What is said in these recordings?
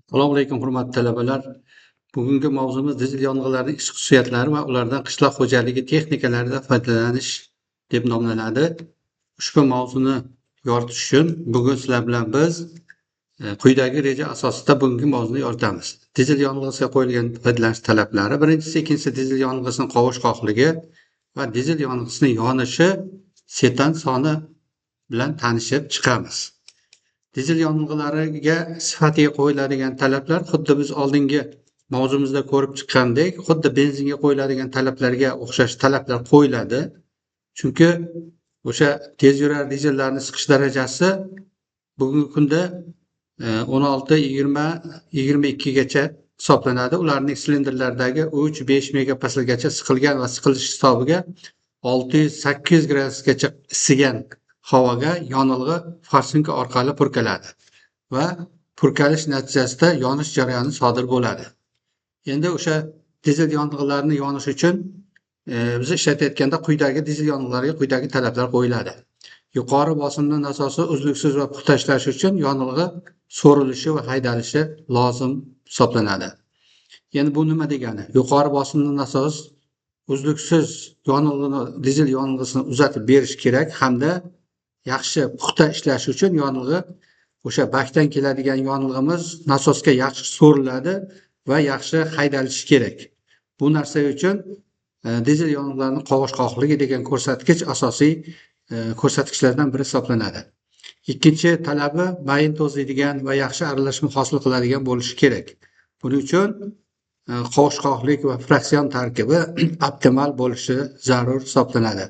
Assalomu alaykum, hurmatli talabalar. Bugungi mavzumiz dizel yonilg'ilarining ish xususiyatlari va ulardan qishloq xo'jaligi texnikalarida foydalanish deb nomlanadi. Ushbu mavzuni yoritish uchun bugun sizlar bilan biz quyidagi reja asosida bugungi mavzuni yoritamiz. Dizel yonilg'isiga qo'yilgan foydalanish talablari, birinchisi, ikkinchisi dizel yonilg'isining qovushqoqligi va dizel yonilg'isining yonishi setan soni bilan tanishib chiqamiz. Dizel yonilg'ilariga sifatiga qo'yiladigan talablar xuddi biz oldingi mavzumizda ko'rib chiqqandek, xuddi benzinga qo'yiladigan talablarga o'xshash talablar qo'yiladi. Chunki o'sha tezyurar dizellarni siqish darajasi bugungi kunda 16, 20, 22 gacha hisoblanadi. Ularning silindrlardagi 3-5 megapaskalgacha siqilgan va siqilish hisobiga 600-800 gradusgacha isigan havoga yonilg'i forsunka orqali purkaladi va purkalish natijasida yonish jarayoni sodir bo'ladi. Endi o'sha dizel yonilg'ilarini yonish uchun biz ishlatayotganda quyidagi dizel yonilg'ilariga quyidagi talablar qo'yiladi. Yuqori bosimli nasosi uzluksiz va puxta ishlashi uchun yonilg'i so'rilishi va haydalishi lozim hisoblanadi. Endi bu nima degani? Yuqori bosimli nasos uzluksiz yonilg'ini, dizel yonilg'isini uzatib berish kerak hamda yaxshi puxta ishlashi uchun yonilg'i o'sha bakdan keladigan yonilg'imiz nasosga yaxshi so'riladi va yaxshi haydalishi kerak. Bu narsa uchun dizel yonilg'ilarining qovushqoqligi degan ko'rsatkich asosiy ko'rsatkichlardan biri hisoblanadi. Ikkinchi talabi mayin to'ziydigan va yaxshi aralashma hosil qiladigan bo'lishi kerak. Buning uchun qovushqoqlik va fraksion tarkibi optimal bo'lishi zarur hisoblanadi.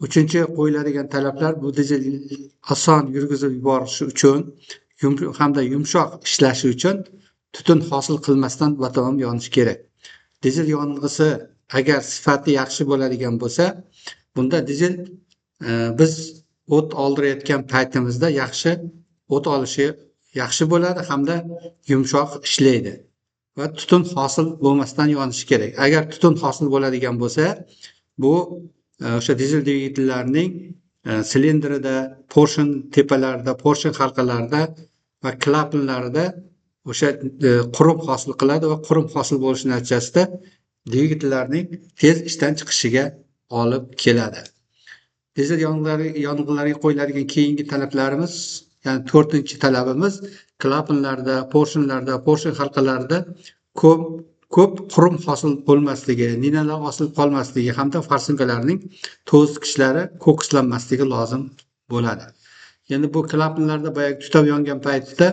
Uchinchi qo'yiladigan talablar bu dizel oson yurgizib yuborishi uchun hamda yumshoq ishlashi uchun tutun hosil qilmasdan batamom yonishi kerak. Dizel yonilg'isi agar sifati yaxshi bo'ladigan bo'lsa, bunda dizel biz o't oldirayotgan paytimizda yaxshi o't olishi yaxshi bo'ladi hamda yumshoq ishlaydi va tutun hosil bo'lmasdan yonishi kerak. Agar tutun hosil bo'ladigan bo'lsa, bu o'sha dizel dvigatellarining silindrida, porshin tepalarida, porshin halqalarida va klapanlarida o'sha qurum hosil qiladi va qurum hosil bo'lishi natijasida dvigatellarning tez ishdan chiqishiga olib keladi. Dizel yonilg'ilariga qo'yiladigan keyingi talablarimiz, ya'ni to'rtinchi talabimiz klapanlarda, porshinlarda, porshin halqalarida ko'p ko'p qurum hosil bo'lmasligi, ninalar osilib qolmasligi hamda forsunkalarning to'zitgichlari ko'kislanmasligi lozim bo'ladi. Endi bu klapanlarda boyagi tutab yongan paytda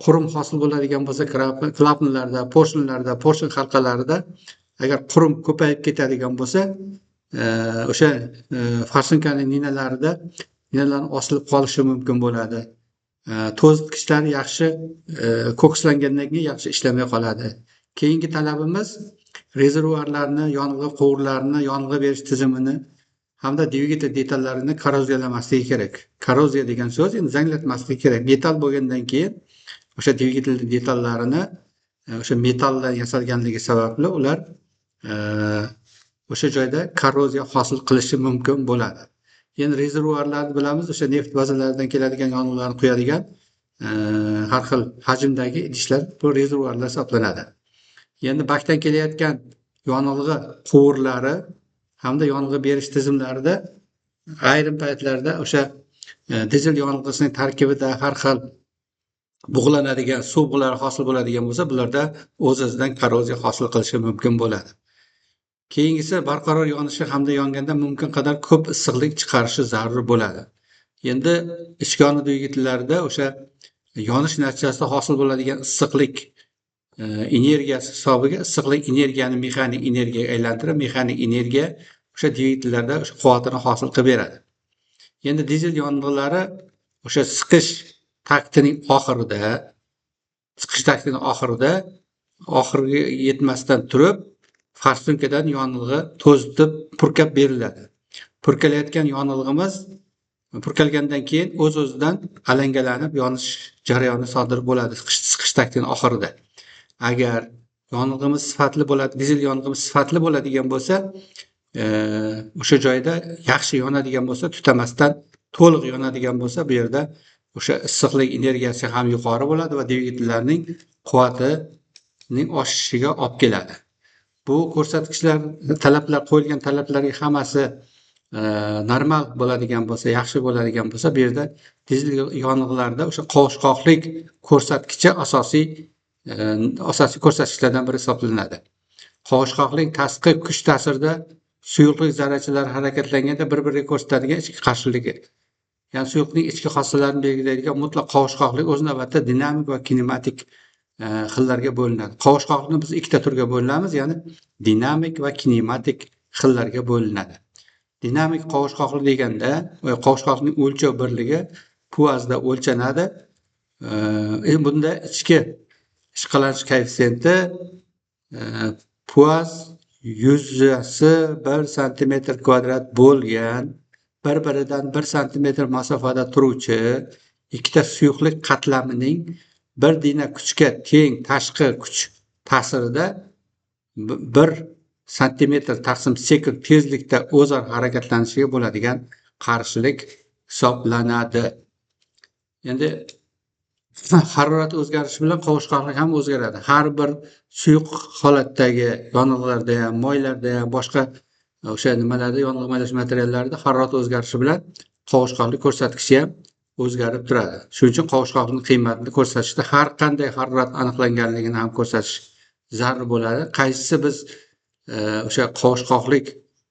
qurum hosil bo'ladigan bo'lsa, klapanlarda, porshinlarda, porshin halqalarida agar qurum ko'payib ketadigan bo'lsa, o'sha forsunkaning ninalarida ninalarni osilib qolishi mumkin bo'ladi. To'zitgichlari yaxshi ko'kislangandan keyin yaxshi ishlamay qoladi. Keyingi talabimiz rezervuarlarni, yonilg'i quvurlarini, yonilg'i berish tizimini hamda dvigatel detallarini korroziyalamasligi kerak. Korroziya degan so'z endi zanglatmasligi kerak. Metal bo'lgandan keyin o'sha dvigatel detallarini o'sha metaldan yasalganligi sababli ular o'sha joyda korroziya hosil qilishi mumkin bo'ladi. Endi rezervuarlarni bilamiz, o'sha neft bazalaridan keladigan yonilg'ilarni quyadigan har xil hajmdagi idishlar bu rezervuarlar hisoblanadi. Endi bakdan kelayotgan yonilg'i quvurlari hamda yonilg'i berish tizimlarida ayrim paytlarda o'sha dizel yonilg'isining tarkibida har xil bug'lanadigan suv bug'lari hosil bo'ladigan bo'lsa, bularda o'z-o'zidan korroziya hosil qilishi mumkin bo'ladi. Keyingisi barqaror yonishi hamda yonganda mumkin qadar ko'p issiqlik chiqarishi zarur bo'ladi. Endi ichki yonuv dvigatellarida o'sha yonish natijasida hosil bo'ladigan issiqlik energiyasi hisobiga issiqlik energiyani mexanik energiyaga aylantirib, mexanik energiya o'sha dvigatellarda o'sha quvvatini hosil qilib beradi. Endi dizel yonilg'ilari o'sha siqish taktining oxirida, siqish taktining oxirida oxiriga yetmasdan turib forsunkadan yonilg'i to'zitib purkab beriladi. Purkalayotgan yonilg'imiz purkalgandan keyin o'z-o'zidan alangalanib yonish jarayoni sodir bo'ladi siqish taktining oxirida. Agar yonilg'imiz sifatli bo'ladi, dizel yonilg'imiz sifatli bo'ladigan bo'lsa, o'sha joyda yaxshi yonadigan bo'lsa, tutamasdan to'liq yonadigan bo'lsa, bu yerda O'sha issiqlik energiyasi ham yuqori bo'ladi va dvigatellarning quvvatining oshishiga olib keladi. Bu ko'rsatkichlar, talablar, qo'yilgan talablarga hammasi normal bo'ladigan bo'lsa, yaxshi bo'ladigan bo'lsa, bu yerda dizel yonilg'ilarida o'sha qovushqoqlik ko'rsatkichi asosiy ko'rsatkichlardan biri hisoblanadi. Qovushqoqlik tashqi kuch ta'sirida suyuqlik zarrachalari harakatlanganda bir-biriga ko'rsatadigan ichki qarshiligi. Ya'ni suyuqlik ichki xossalarini belgilaydigan mutlaq qovushqoqlik o'z navbatida dinamik va kinematik xillarga bo'linadi. Qovushqoqlikni biz ikkita turga bo'linamiz, ya'ni dinamik va kinematik xillarga bo'linadi. Dinamik qovushqoqlik deganda, qovushqoqlikning o'lchov birligi puazda o'lchanadi. Bunda ichki ishqalanish koeffitsiyenti puaz yuzasi 1 santimetr kvadrat bo'lgan, bir-biridan 1 santimetr masofada turuvchi ikkita suyuqlik qatlamining bir dina kuchga teng tashqi kuch ta'sirida 1 santimetr taqsim sekund tezlikda o'zaro harakatlanishiga bo'ladigan qarshilik hisoblanadi. Endi harorat o'zgarishi bilan qovushqoqlik ham o'zgaradi. Har bir suyuq holatdagi yonilg'ilarda ham, moylarda ham, boshqa o'sha nimalarda, yonilg'i maylash materiallarida harorat o'zgarishi bilan qovushqoqlik ko'rsatkichi ham o'zgarib turadi. Shuning uchun qovushqoqlikning qiymatini ko'rsatishda har qanday harorat aniqlanganligini ham ko'rsatish zarur bo'ladi. Qaysisi biz o'sha qovushqoqlik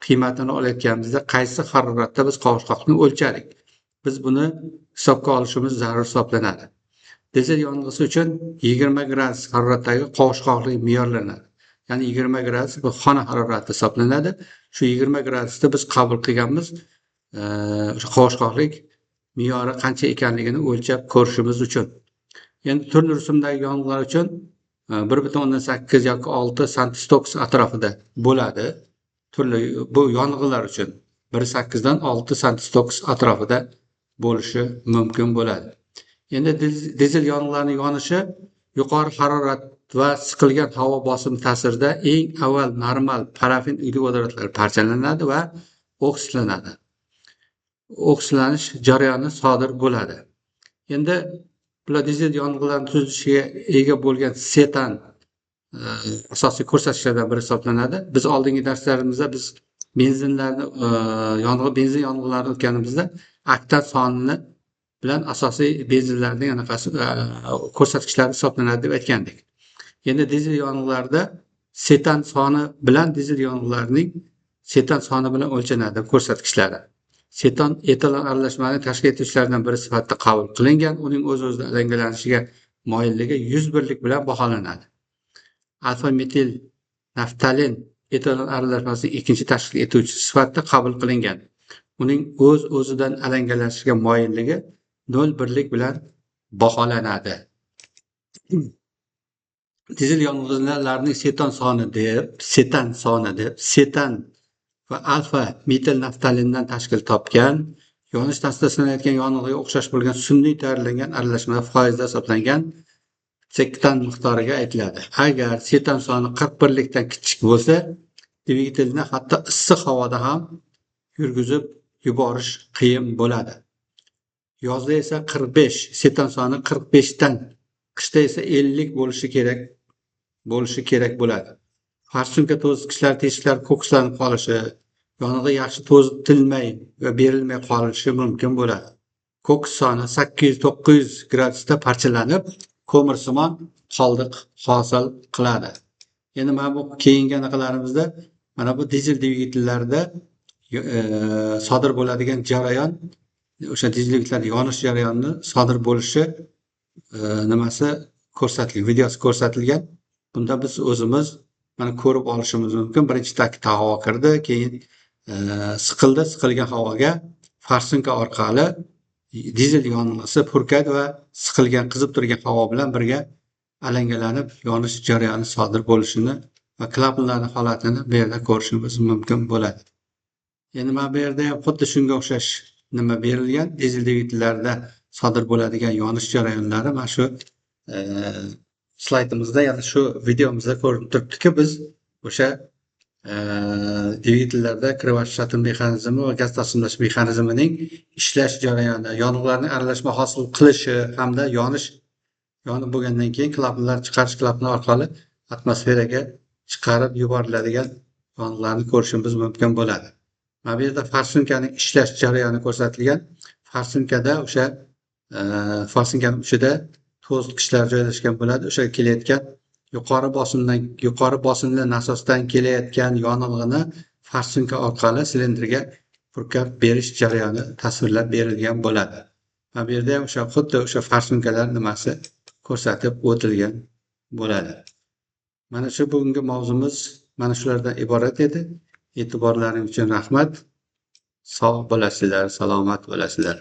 qiymatini olayotganimizda qaysi haroratda biz qovushqoqlikni o'lchadik? Biz buni hisobga olishimiz zarur hisoblanadi. Dizel yonilg'isi uchun 20 gradus haroratdagi qovushqoqlik me'yorlanadi. Ya'ni 20 gradus bu xona harorati hisoblanadi. Shu 20 gradusda biz qabul qilganmiz o'sha qovushqoqlik me'yori qancha ekanligini o'lchab ko'rishimiz uchun. Endi turli rusumdagi yonilg'ilar uchun 1,8 yoki 6 santistoks atrofida bo'ladi. Turli bu yonilg'ilar uchun 1,8 dan 6 santistoks atrofida bo'lishi mumkin bo'ladi. Endi dizel yonilg'ilarining yonishi yuqori harorat va siqilgan havo bosimi ta'sirida eng avval normal parafin uglevodorodlar parchalanadi va oksidlanadi. Oksidlanish jarayoni sodir bo'ladi. Endi bular dizel yonilg'ilarining tuzilishiga ega bo'lgan setan asosiy ko'rsatkichlardan biri hisoblanadi. Biz oldingi darslarimizda biz benzinlarni benzin yonilg'ilarini o'tganimizda oktan sonini bilan asosiy benzinlarning anaqasi ko'rsatkichlari hisoblanadi deb aytgandik. Endi dizel yonilg'ilarida setan soni bilan dizel yonilg'ilarining setan soni bilan o'lchanadi ko'rsatkichlari. Setan etalon aralashmani tashkil etuvchilardan biri sifatida qabul qilingan, uning o'z-o'zidan alangalanishiga moyilligi 100 birlik bilan baholanadi. Alfa metil naftalin etalon aralashmasining ikkinchi tashkil etuvchisi sifatida qabul qilingan. Uning o'z-o'zidan alangalanishiga moyilligi 0 birlik bilan baholanadi. Dizel yonilg'ilarining setan soni deb setan va alfa metil naftalindan tashkil topgan, yonish ta'sirida sinalayotgan yonilg'iga o'xshash bo'lgan sun'iy tayyorlangan aralashma foizda hisoblangan sektan miqdoriga aytiladi. Agar setan soni 40 birlikdan kichik bo'lsa, dvigatelni hatto issiq havoda ham yurgizib yuborish qiyin bo'ladi. Yozda esa 45, setan soni 45 dan, qishda esa 50 bo'lishi kerak bo'ladi. Farsunka to'zitgichlar, teshiklar ko'kslanib qolishi, yonilg'i yaxshi to'zitilmay va berilmay qolishi mumkin bo'ladi. Koks soni 800-900 gradusda parchalanib, ko'mirsimon qoldiq hosil qiladi. Endi mana bu keyingi anaqalarimizda mana bu dizel dvigatellarida sodir bo'ladigan jarayon, o'sha dizel dvigatellarda yonish jarayonini sodir bo'lishi nimasi ko'rsatilgan, videosi ko'rsatilgan. Bunda biz o'zimiz mana ko'rib olishimiz mumkin. Birinchi taktda havo kirdi, keyin siqildi, siqilgan havoga farsunka orqali dizel yonilg'isi purkadi va siqilgan, qizib turgan havo bilan birga alangalanib yonish jarayoni sodir bo'lishini va klapanlarning holatini bu yerda ko'rishimiz mumkin bo'ladi. Endi mana bu yerda ham xuddi shunga o'xshash nima berilgan, dizel dvigatellarda sodir bo'ladigan yonish jarayonlari mana shu slaydimizda, ya'ni shu videomizda ko'rinib turibdiki, biz o'sha dvigatellarda kirib mexanizmi va gaz taqsimlash mexanizmining ishlash jarayoni, yonilg'ilarning aralashma hosil qilishi hamda yonib bo'lgandan keyin klapanlar chiqarish klapani orqali atmosferaga chiqarib yuboriladigan yonilg'ilarni ko'rishimiz mumkin bo'ladi. Mana bu yerda forsunkaning ishlash jarayoni ko'rsatilgan. Forsunkada o'sha forsunkaning uchida to'zitgichlar joylashgan bo'ladi. O'sha kelayotgan yuqori bosimli nasosdan kelayotgan yonilg'ini forsunka orqali silindrga purkab berish jarayoni tasvirlab berilgan bo'ladi. Mana bu yerda ham o'sha xuddi o'sha forsunkalar nimasi ko'rsatib o'tilgan bo'ladi. Mana shu bugungi mavzumiz mana shulardan iborat edi. E'tiborlaring uchun rahmat. Sog' bo'lasizlar, salomat bo'lasizlar.